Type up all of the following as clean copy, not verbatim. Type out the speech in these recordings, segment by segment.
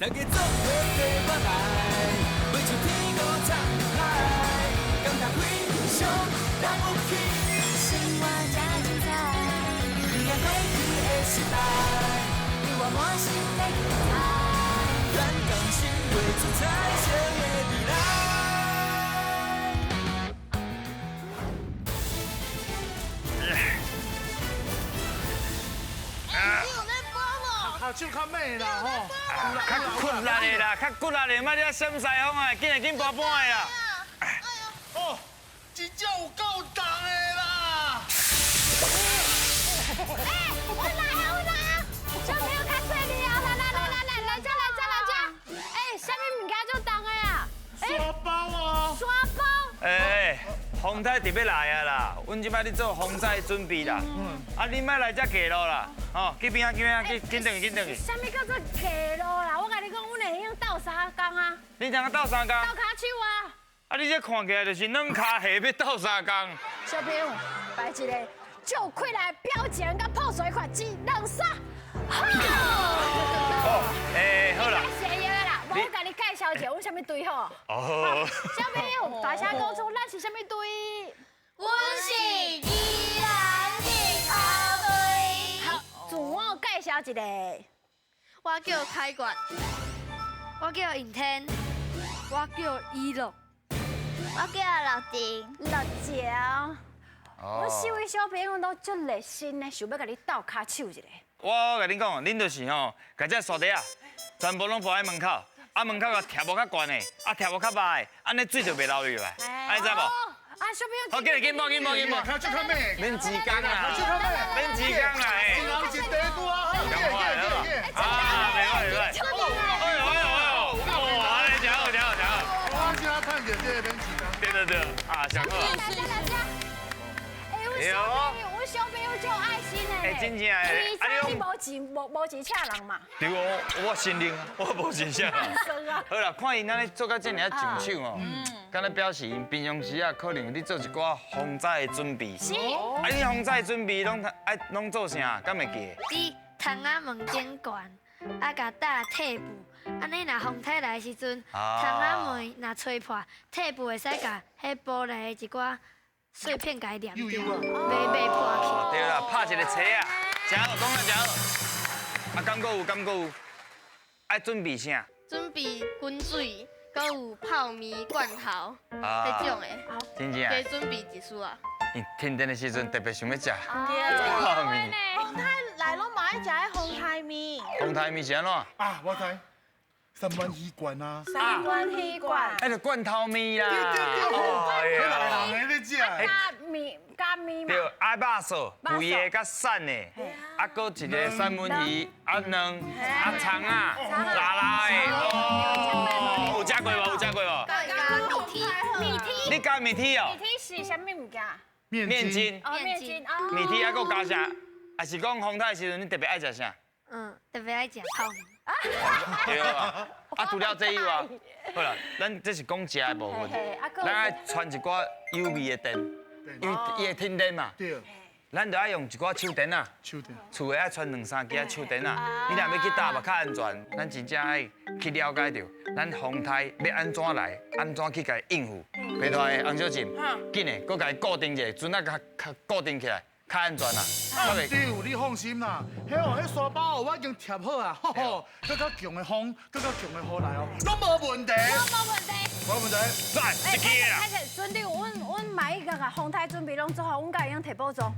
大家做伙跟我來，袂像天高藏入海，感覺非常了不起。生活才精彩，不惊过去的失敗，你我滿心的期待。咱同心畫出彩色的未來。跤手較猛啦吼，較骨力的啦，較骨力的，莫你遐閃西風啊，緊來緊搬搬的啦。哦，真正有夠重的啦！哎，我來啊，我來啊！小朋友較細力啊，來來來來來，來這來這來這。哎，啥物物件足重的啊？沙包啊！沙包。哎，風颱就欲來啊啦，阮這擺咧做防災準備啦。啊，你莫來遮過路啦，吼，去邊仔去邊仔，去緊轉去緊轉去。啥物叫做過路啦？我共你講，阮會用鬥相共啊。你知影鬥相共？鬥跤手啊！啊，你這看起來就是軟跤下欲鬥相共。小朋友，擺一个就開來表情佮破水款，一、兩、三，好。哦，欸，好啦。謝謝啦，無我共你介紹一下，阮啥物隊吼？哦。小朋友，大聲講出，咱是啥物隊？阮是宜蘭日頭隊。好，自我介紹一下。我叫開冠，我叫尹天，我叫伊樂，我叫樂婷，樂晴。阮四位小朋友攏足熱心的，想欲共你鬥跤手一下。我共恁講，恁就是吼，共這沙袋仔，全部攏鋪佇門口，啊門口共疊無較懸的，啊疊無較密的，按呢水就袂流入來，按呢知無？啊，小朋友，好，緊來緊搬緊搬緊搬，跤手較猛，免時間啦，免時間啦，一人一塊拄啊，好，啊，袂歹袂歹，哎呦哎呦哎呦，哇，按呢真好真好真好，我真趁著這個免時間，對對對，啊，上好。哎，阮小朋友足有愛心的，哎，真正的，啊，你無錢無錢請人嘛？對哦，我承認，我無錢請人。好啦，看𪜶按呢做甲這爾啊上手哦，敢若表示𪜶平常時啊可能有咧做一寡防災的準備。是。啊，你防災準備攏愛攏做啥？敢會記？佇窗仔門頂懸，啊，共搭鐵布，按呢若風颱來的時陣，窗仔門若吹破，鐵布會使共彼玻璃的一寡碎片共伊黏著，袂破去。對啦，拍一个車啊，真好，講得真好。啊，敢閣有，敢閣有，愛準備啥？準備滾水，閣有泡麵罐頭，彼種的。真正。加準備一束啊。伊停電的時陣特別想欲食泡麵。風颱來攏嘛愛食彼風颱麵。風颱麵是按怎？啊，我知。三文魚罐啊！三文魚罐，彼个罐頭麵啦。對對對，彼內行的咧食。加麵加麵嘛。對，愛肉臊，肥的佮瘦的，啊，閣一个三文魚，啊卵，啊蔥仔，辣辣的。哦，有食過無？有食過無？加麵梯，麵梯。你加麵梯哦？麵梯是啥物物件？麵筋。哦，麵筋。麵梯啊，閣加啥？還是講風颱的時陣，你特別愛食啥？嗯，特別愛食泡麵。對啊，啊除了這以外，好啦，咱這是講食的部分，咱愛傳一寡有味的電，因為伊會停電嘛。對。咱就愛用一寡手電仔。手電。厝的愛傳兩三支手電仔，你若欲去佗嘛較安全。咱真正愛去了解著，咱風颱欲按怎來，按怎去共伊應付。白拖的洪小姐，緊的，閣共伊固定一下，船仔較較固定起來。較安全啦。對，你放心啦，彼哦，彼沙包哦，我已經貼好啊，吼吼，閣較強的風，閣較強的雨來哦，攏無問題。攏無問題。無問題。來，一支啦。船長，阮嘛已經共風颱準備攏做好，阮敢會用提寶藏。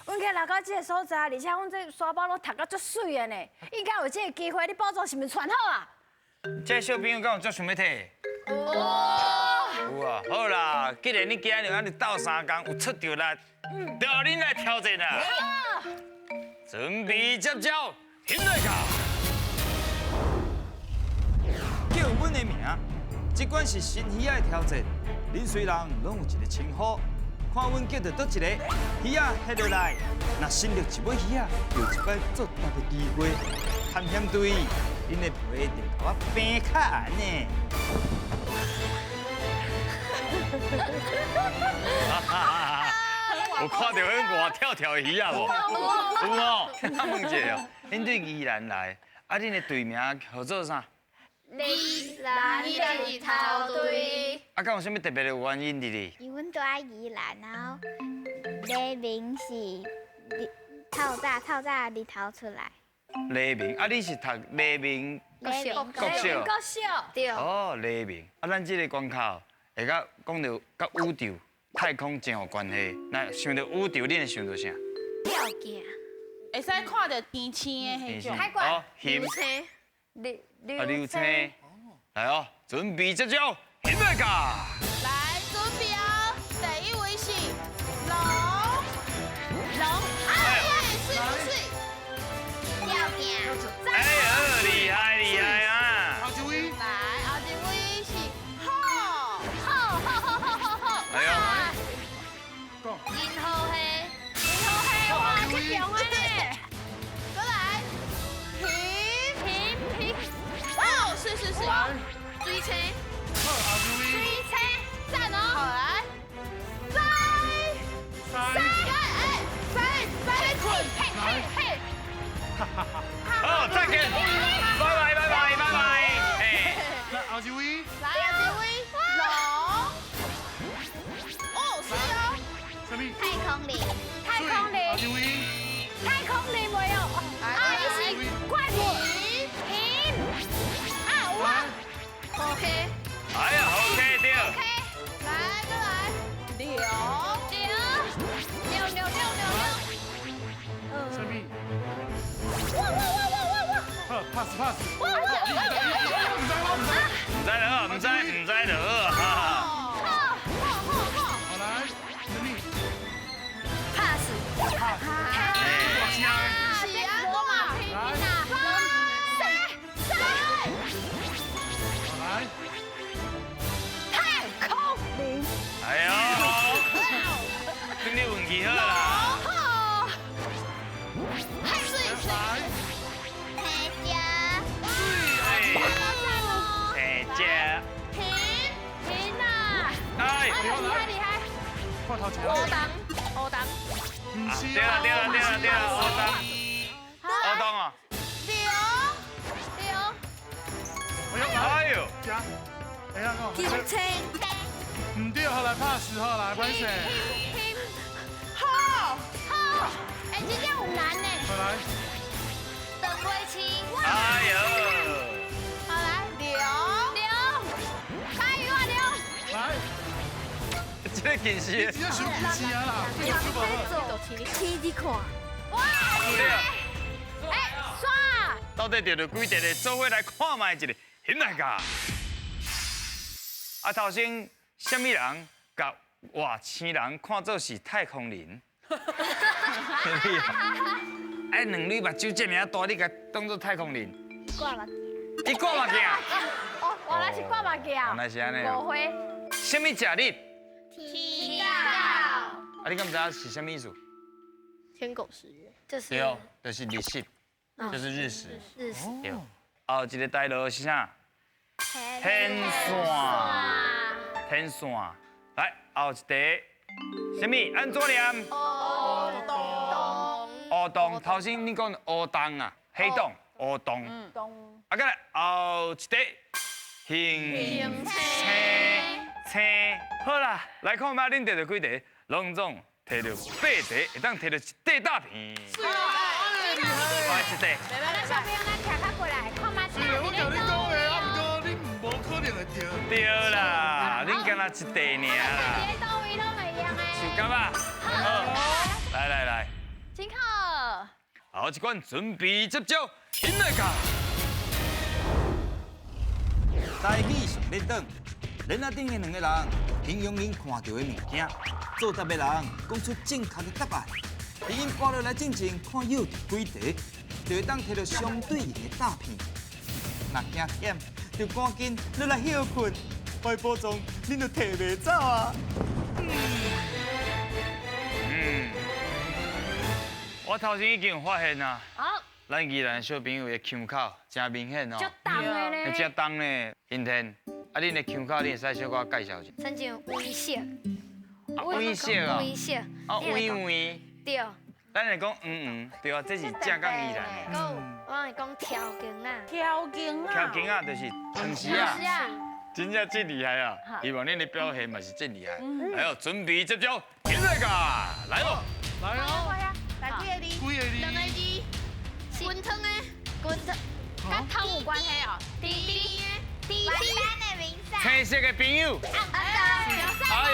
阮去來到這个所在，而且阮這沙包攏疊甲足媠的呢，應該有這个機會，你寶藏是毋是傳好啊？這个小朋友敢有足想欲提？有啊，好啦，既然你今日按呢鬥相共有出著力，就恁來挑戰啦。準備接招，起來卡！叫阮的名，這款是新魚仔的挑戰。恁雖人攏有一个稱呼，看阮叫著佗一个魚仔翕落來，若伸著一尾魚仔，就有一擺作答的機會。探險隊，恁的皮就共我平較硬呢。有看著彼外跳跳的魚仔無？有哦。我問一下哦，恁對宜蘭來，啊，恁的隊名號做啥？宜兰日头队。啊，敢有啥物特别的原因伫哩？因为阮住佇宜兰，然后黎明是日透早，透早日头出来。黎明，啊，你是读黎明国小？国小。国小。对。哦，黎明，啊，咱这个关卡会佮讲著佮宇宙、太空真有关系。那想著宇宙，你会想著啥？吊镜。会使看著天星的彼种。开关。流星。流星。来哦，准备接招，起来噶！来，准备哦，第一位是龙，龙，哎，水水，吊镜。哎呦，厉害厉害啊！后一位，来，后一位是虎，虎虎虎虎虎虎。哎呦，银河系，银河系，哇，这强的呢！过来，平平平，哦，是是是。水星，水星，赞哦！好来，三，三，哎，三，三，嘿嘿嘿，好，再见，拜拜拜拜拜拜，哎，来后一位，来后一位，龙，哦，是哦，什么？太空人，太空人，后一位，太空人没有，啊，伊是怪物，平，啊，有啊。 OK，哎呀，OK 对。 OK，来，过来，六，六，六六六六六，什么？哇哇哇哇哇哇！好，pass pass。哇哇哇哇！毋知我毋知，毋知就好，毋知毋知就好。哈。好，好，好，好。好来，什么 pass。 pass。是啊，罗马拼音啊，三三。来。太空人。哎呦，今日运气好啦。好。水水。黑椒。黑椒。平平啊！哎，厉害厉害。看头前。乌冬，乌冬。对啦对啦对啦对啦，乌冬。乌冬啊。六，六。哎呦。加。哎呀，金星。毋对，好来 pass，好来，歹势。好，好，哎，这真有难呢。好来。长尾鼠。哎呦。好来，六，六，加油啊六。来。这个近视。你这伤近视啊啦，这个无好。天伫看。哇，厉害。哎，刷。到底著著几题咧？做伙来看覓一个，起来噶。啊，头先啥物人共外星人看做是太空人？哎，两蕊目睭这尔大，你共当做太空人？挂目镜。伊挂目镜。哦，原来是挂目镜。原来是按呢。误会。啥物食日？天狗。啊，你敢知影是啥物意思？天狗食日。就是。对，就是日食，就是日食。日食。对。后一个台路是啥？天线。天线。来，后一题，啥物？按怎念？乌洞。乌洞。头先你讲乌洞啊，黑洞，乌洞。洞。啊，过来后一题，行星星。好啦，来看覓恁摕著几题，拢总摕著八题，会当摕著一块大片。来一块。那小朋友，咱徛较过来，看覓。我共你讲的，啊，毋过你无可能会著。对啦，恁敢若一题尔啦。伫佗位拢会用的。受感啊？好，来来来。真好。好，这款准备接招，起来噶。台语上咧转，帘仔顶的两个人形容𪜶看著的物件，作答的人讲出正确的答案。伫𪜶跋落来进前，看有几题，就会当摕著相对应的诈片。若惊忝，就赶紧落来歇睏，歹宝藏恁就摕袂走啊！嗯，我头先已经有发现啊，好，咱宜兰的小朋友的腔口真明显哦，足重的呢，真重呢，今天，啊，恁的腔口你会使小可介绍一下？亲像微色，微色啊，微色，啊，微微，对。咱来讲黄黄，对啊，这是正港宜兰的。阁有我會講條筋仔。條筋仔。條筋仔就是長絲啊。真正真厲害啊！希望恁的表現嘛是真厲害。來哦，準備接招，起來噶，來哦，來哦，來幾個字？幾個字？兩個字。滾湯的，滾湯，佮湯有關係哦。甜甜的，甜甜的名字。青色的朋友。哎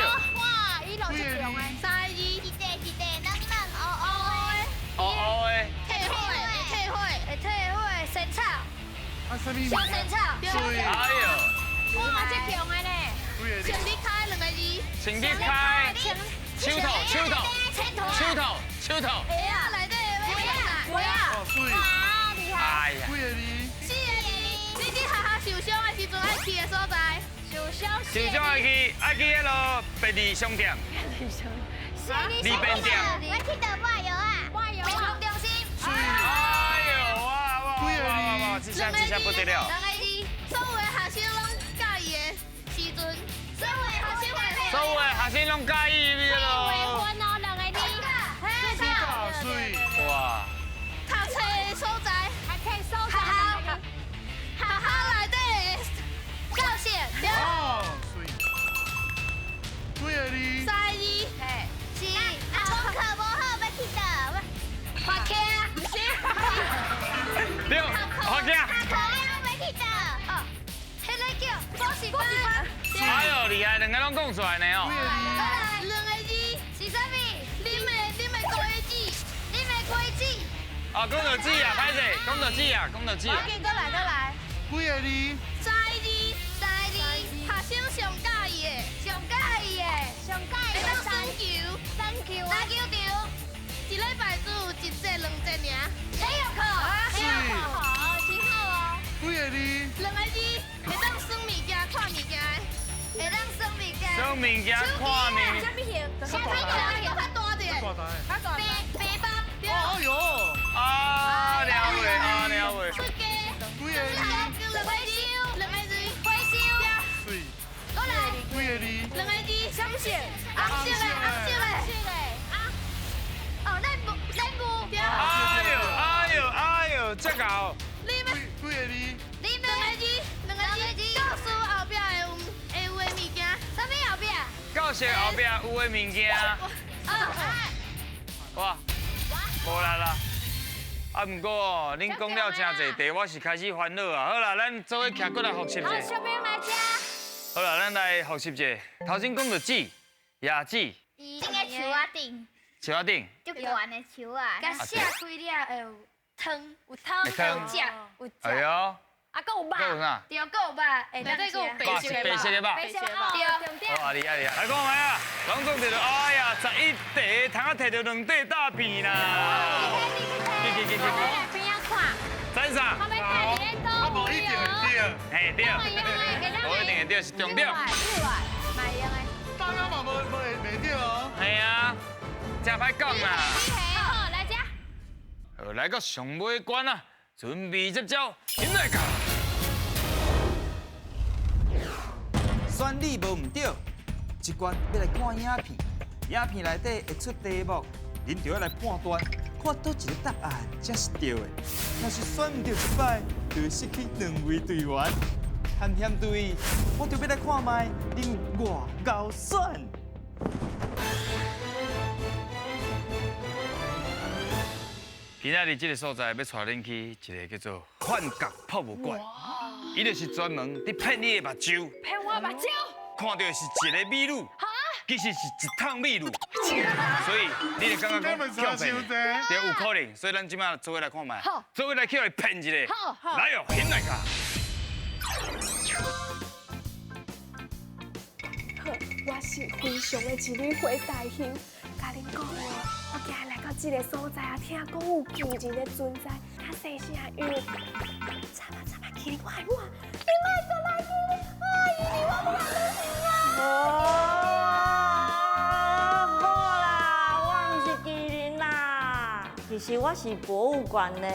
呦！哇，伊落這強的，三個字。一個一個軟軟烏烏的。烏烏的。退火的，會退火，會退火的仙草。啊，什麼？小仙草。哎呦！哇，這強的呢！穿你開兩個字。穿你開。手套，手套，手套，手套。鞋仔內底的襪仔，襪仔。哇，厲害！哎呀。幾個字？四個字。你佇學校受傷的時陣愛去的所在。受傷。受傷愛去，愛去彼囉便利商店。便利商店。利便店。我去倒買藥啊。買藥啊。中心。哎呦，哇哇哇哇！這下這下不得了。兩個字。所有的學生攏佮意的時陣，所有的學生所有的學生攏佮意你咯。結婚哦，兩個字。水。哇！讀冊的所在，讀冊所在，學校內底的教室。哦，水。幾個字？三個字。是。功課無好欲去佗？發卡。不是。對，發卡。讀課了欲去佗？哦，彼个叫補習班。哎呦，厲害，兩個攏講出來呢哦。兩個字。是啥物？啉的啉的果子，啉的果子。哦，講到子啊，歹勢，講到子啊，講到子。我緊，閣來，閣來。幾個字？三個字，三個字。學生上佮意的，上佮意的，上佮意。會當耍球，耍球，打球場。一禮拜只有一節兩節爾。體育課，體育課，好，真好哦。幾個字？兩個字，會當耍物件、看物件的。會當耍物件。耍物件、看物。啥物型？啥物型？較大點。較大較大。白包。哎呦！啊，了解，啊，了解。出街。幾個字？兩個字，兩個字，回收。水。過來。幾個字？兩個字，啥物色？紅色的，紅色的。啊。哦，咱無，咱無。哎呦，哎呦，哎呦，這𠢕。你們。幾個字？你們。兩個字，兩個字。教師後壁會有會有的物件。啥物後壁？教室後壁有的物件。哦。哇。無啦啦。啊，毋過恁講了真濟題，我是開始煩惱啊。好啦，咱做伙徛過來複習者。好，小朋友來遮。好啦，咱來複習者。頭先講著子，椰子。這個樹仔頂。樹仔頂。足懸的樹啊。共寫開了會有湯，有湯，有食，有食。哎呦。啊，閣有肉。閣有啥？對，閣有肉，會當食。白色白色的肉。白色的肉。對。哇，厲害厲害！來講覓啊？攏總摕著，哎呀，11題，通啊摕著2塊大片啦。去去去去。來邊仔看。赞啥？我欲睇佇咧佗無一定會對。嘿對。無一定會對，是重點。對，嘛會用的。大家嘛無無會袂對哦。嘿啊，真歹講啦。好，來遮。好，來到上尾關啊，準備接招，起來講。選你無毋對，這關欲來看影片，影片內底會出題目，恁就欲來判斷，看佗一個答案才是對的。若是選毋對一擺，就會失去2位隊員。探險隊，我就欲來看覓恁有偌𠢕選。今仔日這個所在，欲帶恁去一個叫做幻覺博物館。伊就是專門佇騙你的目睭，騙我目睭，看到的是一個美女，其實是一桶美女，所以你就感覺講予騙，對，有可能。所以咱這擺做伙來看覓，做伙來去予伊騙一下，來哦，起來噶。好，我是非常的一女花大兄，共恁講哦，我今日來到這個所在啊，聽講有奇人的存在，較細聲，因為惨啊慘啊，麒麟我的我，你莫過來麒麟，哎，我無法度啊！哦，好啦，我毋是麒麟啦，其實我是博物館的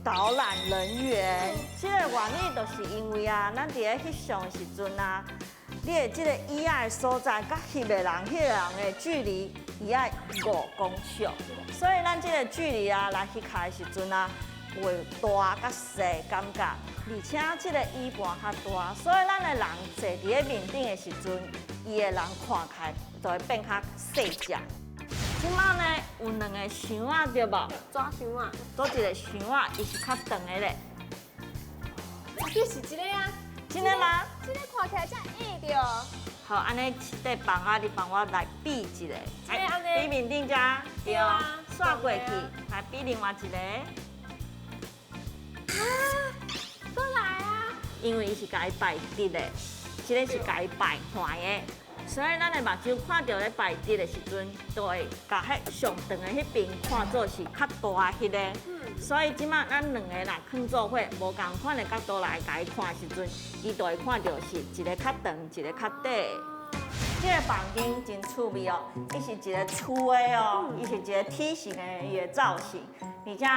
導覽人員。這個原理就是因為啊，咱佇咧翕相的時陣啊，你的這個椅仔的所在，佮翕的人、彼個人的距離，伊愛5公尺，所以咱這個距離啊來翕開的時陣啊，画大佮细感觉，而且这个椅盘较大，所以咱的人坐伫咧面顶的时阵，伊的人看起来就会变较细只。这摆呢有两个箱仔对无？纸箱仔。佗一个箱仔，伊是较长的咧。绝对是这个啊！真的吗？这个看起来才硬著。好，按呢这块枋仔，你帮我来比一下。比面顶遮，对，煞过去，来比另外一个。啊，阁来啊！因为伊是共伊摆直的，这个是共伊摆横的，所以咱的目睭看著咧摆直的时阵，就会共彼上长的彼边看做是较大的彼个。所以这摆咱两个若囥做伙，无仝款的角度来共伊看的时阵，伊就会看著是一个较长，一个较短。这个房间真趣味哦，伊是一个粗的哦，伊是一个梯形的伊的造型，而且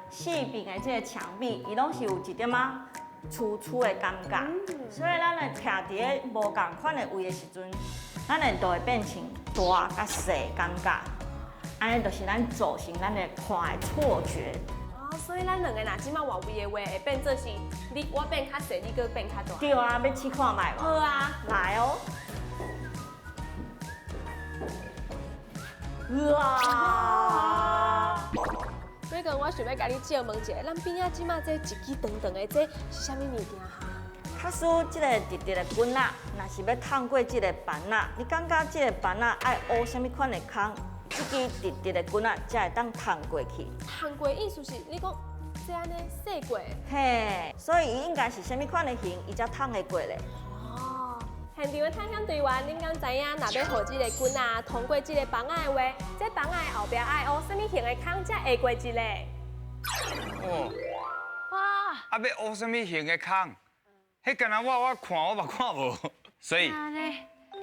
四边的这个墙壁，伊拢是有一点仔粗粗的感觉，所以咱来徛伫咧无仝款的位的时阵，咱的就会变成大佮细感觉，按呢就是咱造成咱的看的错觉。哦，所以咱两个若这摆换位的话，会变做是你我变较细，你阁变较大。对啊，欲试看觅无？好啊，来哦。哇！伟哥，我想欲共你借问一下，咱边仔这摆这一支长长的，这是啥物物件哈？假使这个直直的棍仔，若是欲烫过这个板仔，你感觉这个板仔爱乌啥物款的空，这支直直的棍仔才会当烫过去。烫过意思是你讲这按呢细过？嘿，所以伊应该是啥物款的形，伊才烫会过咧。哦，现场的探险队员，恁敢知影，若欲予这个棍仔通过这个枋仔的话，这枋仔的后壁爱乌啥物形的空才会过一个？哦，哇！啊，欲乌啥物形的空？彼敢若我看我嘛看无，所以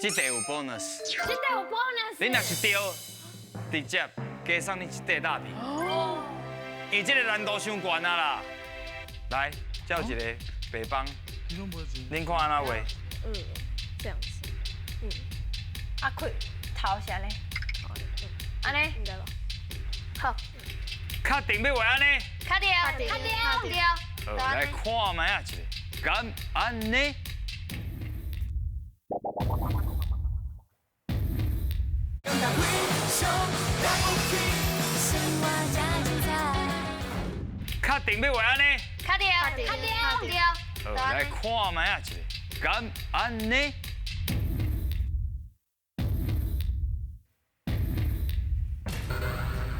这块有 bonus。这块有 bonus。你若是对，直接加送你一块大饼。哦。伊这个难度伤悬啊啦！来，这有一个白枋，恁看按怎画？嗯，这样子。嗯。啊，开头是按呢？按呢？应该吧。好。确定欲画按呢？确定。确定。对。好，来看觅仔一个。敢按呢？确定欲画按呢？确定。确定。对。好，来看觅仔一个。敢按呢？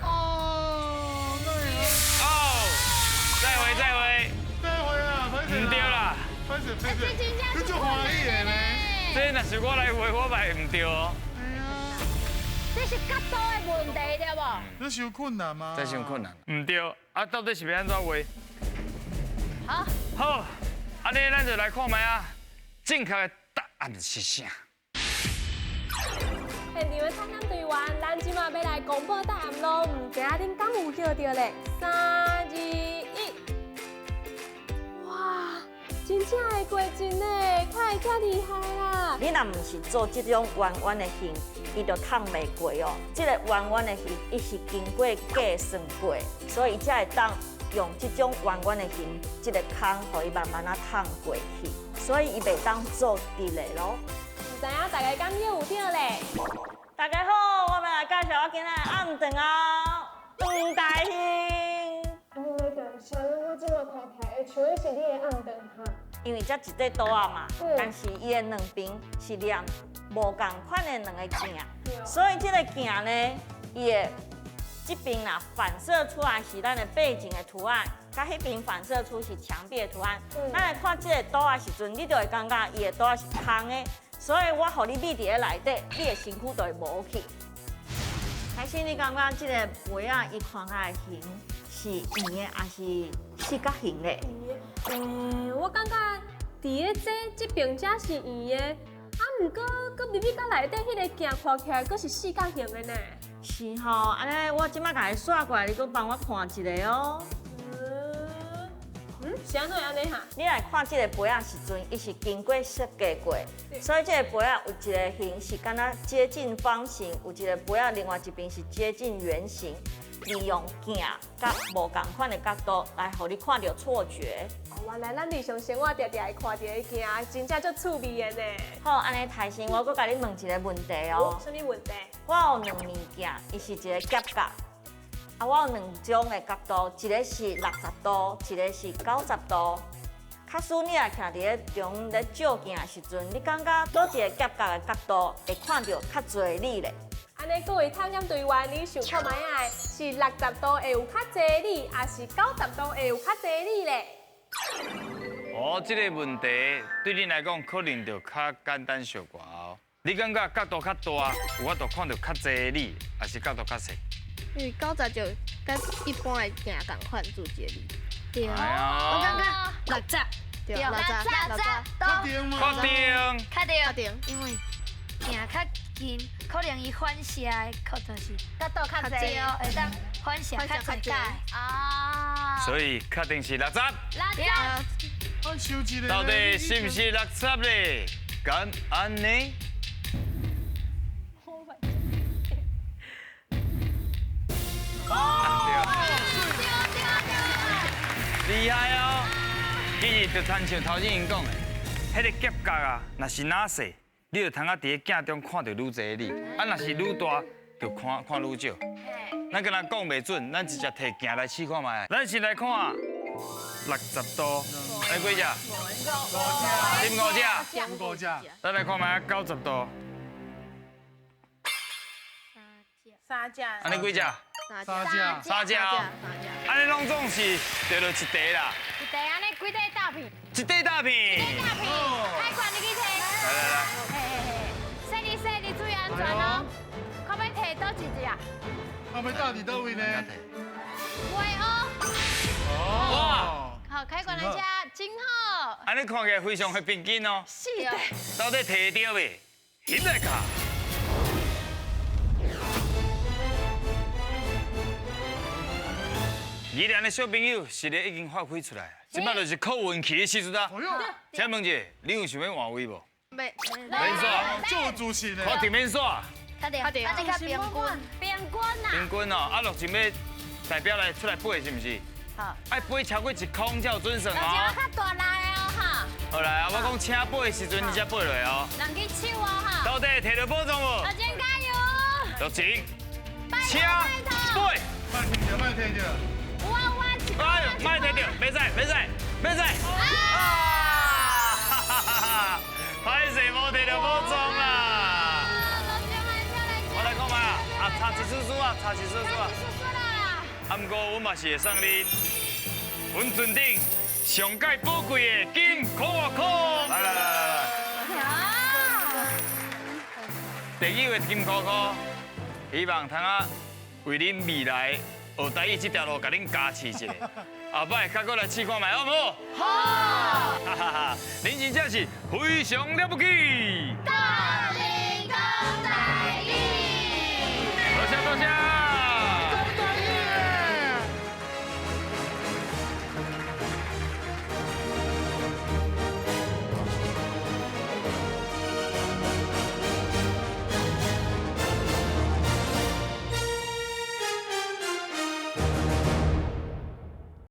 哦，哦，再会再会。再会啊，唔对啦。你足欢喜的呢？这若是我来画，我嘛会毋对哦。这是角度的问题，对无？这伤困难吗？这伤困难。毋对，啊，到底是欲按怎画？好。好，按呢，咱就来看觅啊，正确的答案是啥？现场的探险队员，咱这马欲来公布答案咯，毋知影恁敢有晓著咧？3、2、1，哇，真正会过真呢，看会遮厉害啦！你若毋是做这种弯弯的形，伊就烫袂过哦。这个弯弯的形，伊是经过计算过，所以伊才会当用这种弯弯的形，这个空，予伊慢慢仔烫过去，所以伊袂当做直的咯。毋知影大家敢有著咧？大家好，我欲来介绍我今仔的暗顿哦，黄大兴。啥？我这马看起来会像是你的暗顿哈。因为这一块桌仔嘛，但是伊的两边是连无仝款的两个镜，所以这个镜呢，伊的这边啦反射出来是咱的背景的图案，佮彼边反射出是墙壁的图案。咱来看这个桌仔时阵，你就会感觉伊的桌仔是空的，所以我予你秘伫咧内底，你的身躯就会无去。开始你感觉这个杯仔伊看起来形是圆的，还是四角形的？我感觉伫咧这边遮是圆的，啊，毋过阁入去到内底彼个镜看起来阁是四角形的呢。是吼，按呢我这摆共伊刷过来，你阁帮我看一下哦。是按怎按呢哈？你来看这个杯仔时阵，伊是经过设计过，所以这个杯仔有一个形是敢若接近方形，有一个杯仔另外一边是接近圆形。利用镜佮无仝款的角度来予你看著错觉。哦，原来咱日常生活定定会看著的镜，真正足趣味的呢。好，按呢台生，我阁共你问一个问题哦。啥物问题？我有两面镜，伊是一个夹角。啊，我有两种的角度，一个是60度，一个是90度。假使你若徛伫咧中咧照镜的时阵，你感觉佗一个夹角的角度会看著较济你咧？按呢，各位探险队员，你想看觅仔是60度会有较济你，抑是90度会有较济你咧？哦，这个问题对恁来讲可能就较简单小寡哦。你感觉角度较大，有法度看著较济你，抑是角度较细？因为90就佮一般的镜仝款做一个你。对，我感觉60，对，60， 60确定吗？确定。确定，因为镜较近，可能伊反射的角度是角度较济，对，会当反射较济啊。所以确定是60。 60。到底是毋是60咧？敢按呢？厉害哦！其实就亲像头前𪜶讲的，彼个夹角啊，若是哪细，你就通啊伫咧镜中看著愈济你；啊，若是愈大，就看看愈少。咱敢若讲袂准，咱直接提镜来试看觅。咱先来看60度，来几只？五只。五只。咱来看觅90度。三只。按呢几只？三只。三只哦。按呢拢总是著落一块啦。一块按呢几块大片？一块大片。一块大片，开罐你去提。来来来。嘿嘿嘿，细腻细腻，注意安全哦。看欲提佗一只？看欲搭伫佗位呢？喂哦。哇！好，开罐来吃，真好。按呢看起来非常的平均哦。是的。到底提得著未？翕来卡。宜兰的小朋友实力已经发挥出来，这摆就是靠运气的时阵啊！请问一下，你有想欲换位无？免，免煞，足有自信的。确定免煞。确定，确定，较平均，平均啊。平均哦，啊，陆准备代表来出来飞是毋是？好。爱飞超过一空才有准算哦。较大力的哦，哈。好来啊，我讲请飞的时阵，你才飞落哦。人去抢哦，哈。到底提著宝藏无？陆静加油！陆静，请飞。莫提著，莫提著。哎呦，莫提著，袂使，袂使，袂使！啊！哈哈哈哈！歹势无提著宝藏啦！我来讲嘛，啊，差一丝丝啊，差一丝丝啊。啊，毋过阮嘛是会送恁，阮船顶上盖宝贵的金箍箍。来来来来来。第一个金箍箍，希望通啊为恁未来学台语这条路，共恁加持一下。后摆较阁来试看觅，好毋好？好。哈哈哈！恁真正是非常了不起。大力讲台语。